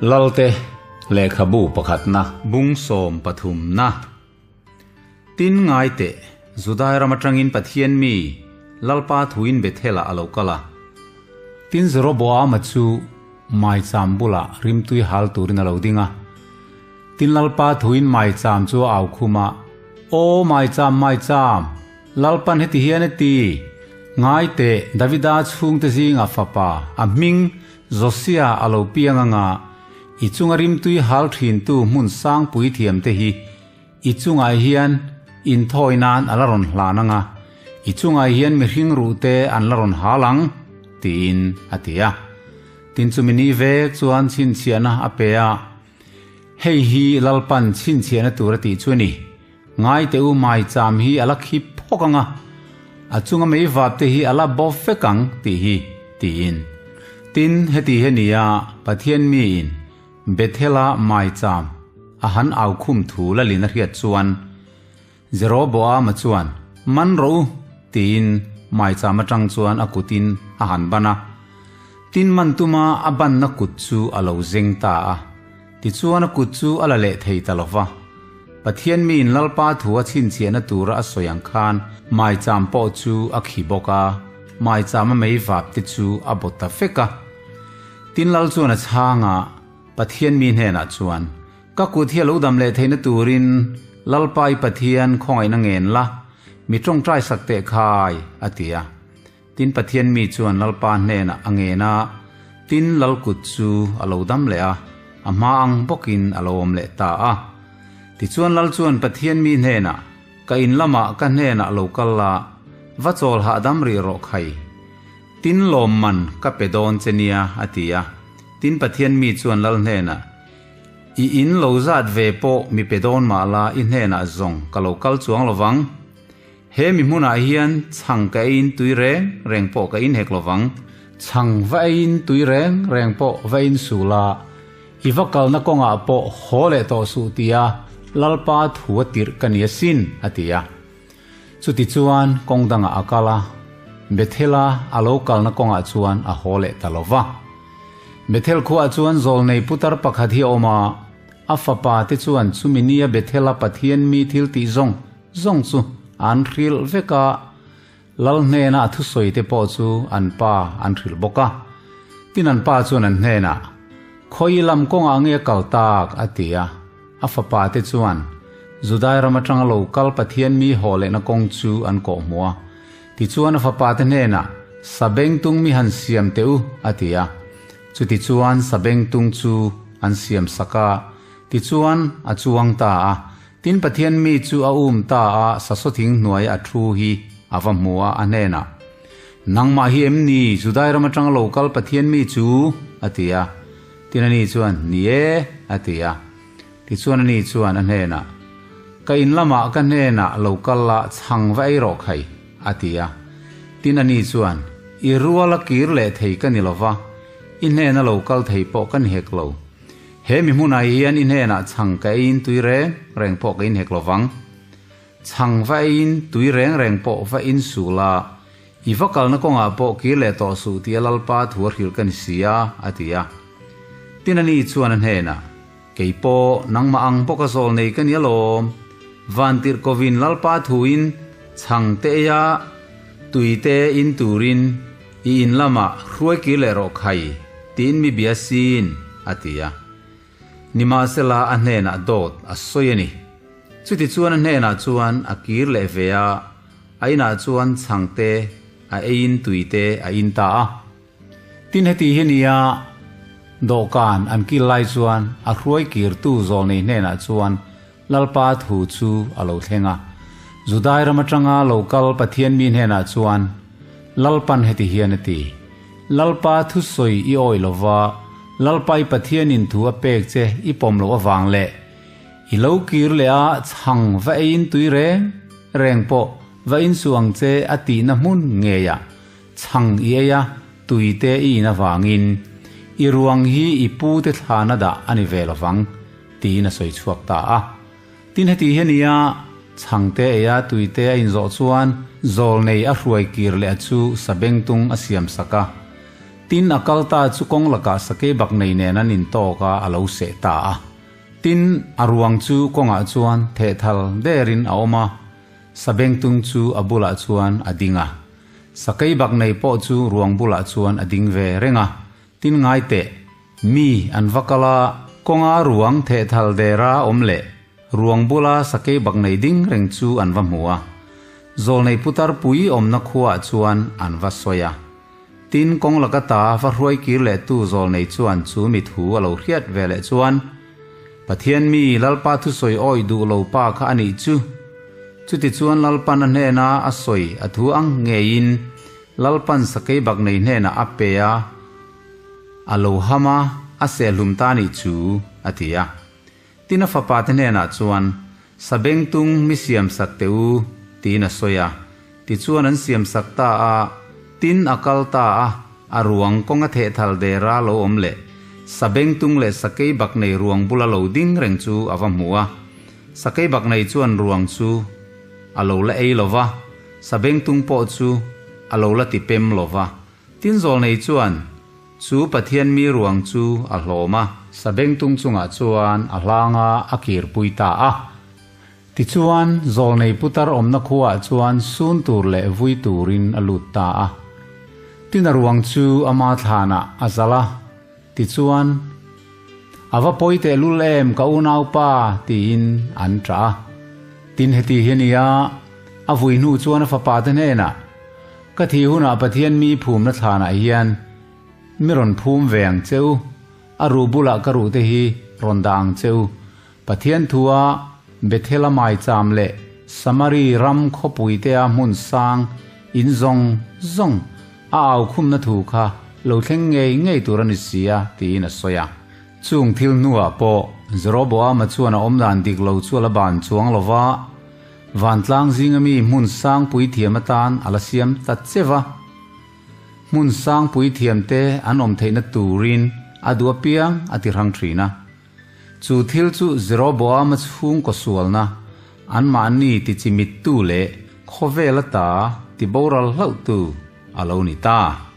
Lalte lehkhabu pakhatna. Bung sawm pathumna. Tin ngai teh, Judai ram atangin Pathian mi, Lalpa thuin Bethel-ah a lo kal a. Tin Jeroboama chu maicham bulah rimtui hal turin a lo ding a. Tin Lalpa thuin maicham chu a au khum a, Aw maicham, maicham! Lalpan heti hian a ti, Ngai teh, Davida chhungte zingah fapa, a hming, Josia a lo piang anga, i chunga rimtui hal thintu hmun sangpui thiamte hi i chungah hian inthawi nan a la rawn hlan anga, i chungah hian mihring ruhte an la rawn hal ang, tiin a ti a. Tin chumi ni vek chuan chhinchhiahna a pe a, Hei hi Lalpan chhinchhiahna tur a tih chu a ni. Ngai teh u maicham hi a la khip phawk ang a, a chunga mei vap te hi a la bo vek ang tih hi, tiin. Tin, heti hi a ni a, Pathian miin Bethel-a maicham a han au khum thu lalin a hriat chuan, Jeroboama chuan, Man rawh u, tiin maicham atang chuan a kutin a han ban a. Tin man tuma a banna kut chu a lo zeng ta a. Tichuan a kut chu a la leh thei ta lo va. Pathian miin Lalpa thu a chhinchhiahna tura a sawi ang khan maicham pawh chu a khi bawk a, maicham a mei vap te chu a bawt ta vek a. Tin Lal chuan a chhang a, Pathian mi hnenah chuan, Ka kut hi a lo dam leh theihna turin Lalpa i Pathian khawngaihna ngen la, mi tawngtai sak teh khai, a ti a. Tin Pathian mi chuan Lalpa hnenah a ngen a, tin Lal kut chu a lo dam leh a, a hma ang bawkin a lo awm leh ta a. Tichuan Lal chuan Pathian mi hnenah, Ka in lamah ka hnenah lo kal la, va chawl hahdam rih rawh khai. Tin lawmman ka pe dawn che nia, a ti a. Tin Pathian mi chuan Lal hnenah, I in lo zat ve pawh mi pe dawn mah la i hnenah zawng ka lo kal chuang lo vang. He mi hmunah hian chhang ka eiin tui reng reng pawh ka inhek lo vang. Chhang va eiin tui reng reng pawh va insuh la, i va kalna kawngah pawh haw leh tawh suh tia Lalpa thu a tirh ka ni asin, a ti a. Chutichuan kawng dangah a kal a, Bethel-a a lo kalna kawngah chuan a haw leh ta lo va. Bethel khuaah chuan zawlnei putar pakhat hi a awm a, a fapa te chuan chumi nia Bethel-a Pathian mi thil tih zawng zawng chu an hrilh vek a, Lal hnena a thusawi te pawh chu an pa an hrilh bawk a. Tin an pa chuan an hnenah, Khawi lam kawngah nge a kal tak? a ti a. A fapa te chuan Judai ram atanga lo kal Pathian mi haw lehna kawng chu an kawh hmuh a. Tichuan a fapa te hnenah, Sabengtung mi han siam teh u, a ti a. Chutichuan sabengtung chu an siam sak a, tichuan a chuang ta a. Tin Pathian mi chu a um ta a, sasawthing hnuai a thu hi a va hmu a, a hnenah, Nangmah hi em ni Judai ram atanga lo kal Pathian mi chu? a ti a. Tin ani chuan, Ni e, a ti a. Tichuan ani chuan a hnenah, Ka in lamah ka hnenah lo kal la, chhang va ei rawh khai, a ti a. Tin ani chuan, I rual a kir leh thei ka ni lo va, i hnena lo kal thei pawh ka ni hek lo. He mi hmunah hian i hnenah chhang ka eiin tui reng reng pawh ka inhek lo vang. Chhang va eiin tui reng reng pawh va insuh la, I va kalna kawngah pawh kir leh tawh suh tia Lalpa thu a hrilh ka ni si a, a ti a. Tin ani chuan a hnenah, Kei pawh nangmah ang bawka zawl nei ka ni alawm. Vantirh kovin Lalpa thuin chhang te eia tui te in turin i in lamah hruai kir leh rawh khai, tiin mi bia sin, a ti a. Nimahsela a hnenah dawt a sawi a ni. Chutichuan a hnenah chuan a kir leh ve a, a inah chuan chhang te a eiin tui te a in ta a. Tin heti hi nia dawhkan an kil lai chuan a hruai kirtu zawlnei hnenah chuan Lalpa thu chu a lo thleng a. Judai ram atanga lo kal Pathian mi hnenah chuan Lalpan heti hian a ti, Lalpa thusawi i awih lova, Lalpa i Pathianin thu a pek che i pawm loh avang leh I lo kir leh a chhang va eiin tui reng reng pawh va insuh ang che a tihna hmun ngeiah chhang i ei a, tui te i in avangin i ruang hi i pu te thlana dah a ni ve lovang tiin a sawi chhuak ta a. Tin heti hi a nia, chhang te ei a, tui te a inzawh chuan zawl nei a hruai kir leh a chu sabengtung a siam sak a. Tin, a kal ta chu kawng lakah sakeibaknei nen an intawk a, a lo seh ta a. Tin, a ruang chu kawngah chuan thehthal derin a awm a, sabengtung chu a bulah chuan a ding a. Sakeibaknei pawh chu ruang bulah chuan a ding ve reng a. Tin ngai teh, mi an va kal a, kawnga ruang thehthal dera awm leh ruang bula sakeibaknei ding reng chu an va hmu a. Zawlnei putar pui awmna khuaah chuan an va sawi a. Tin, kawng laka ta va hruai kir leh tu zawlnei chuan chu mi thu a lo hriat ve leh chuan, Pathian mi Lalpa thusawi awih duh lo pa kha a nih chu. Chutichuan Lalpan a hnena a sawi a thu ang ngeiin Lalpan sakeibaknei hnenah a pe a, a lo ham a, a sehhlum ta nih chu, a ti a. Tin a fapa te hnenah chuan, Sabengtung mi siamsak teh u, tiin a sawi a. Tichuan an siamsak ta a, tin a kal ta a, a ruang kawnga thehthal dera lo awm leh Sabengtung leh Sakeibaknei ruang bula lo ding reng chu a va hmu a. Sakeibaknei chuan ruang chu a lo la ei lo va, Sabengtung pawh chu a lo la tipem lo va. Tin zawlnei chuan Chu Pathian mi ruang chu a hlawm a. Sabengtung chungah chuan a hlang a, a kirpui ta a. Tichuan, zawlnei putar awmna khuaah chuan sun tur leh vui turin a lut ta a. Tin a ruang chu ama thlanah a zalh a. Tichuan, A va pawi tehlul em ka unaupa? tiin an ṭah a. Tin heti hi a ni a, a vui hnu chuan a fapate hnenah, Ka thih hunah Pathian mi phumna thlanah hian mi rawn phum ve ang che u, a ruh bulah ka ruhte hi rawn dah ang che u. Pathian thua Bethel-a maicham leh Samari ram khawpuitea hmun sang in zawng zawng a aukhumna thu kha lo thleng ngei ngei tur a ni si a, tiin a sawi a. Chung thil hnuah pawh Jeroboama chuan a awmdan dik lo chu a la ban chuang lo va, Vantlang zinga mi hmun sang puithiam atan a la siam ta che va. Hmun sang puithiamte an awm theihna turin a duh apiang a ti hrang thin a. Chu thil chu Jeroboama chhungkaw sualna, anmahni tichimittu leh khawvel ata tiboral hlauhtu a lo ni ta.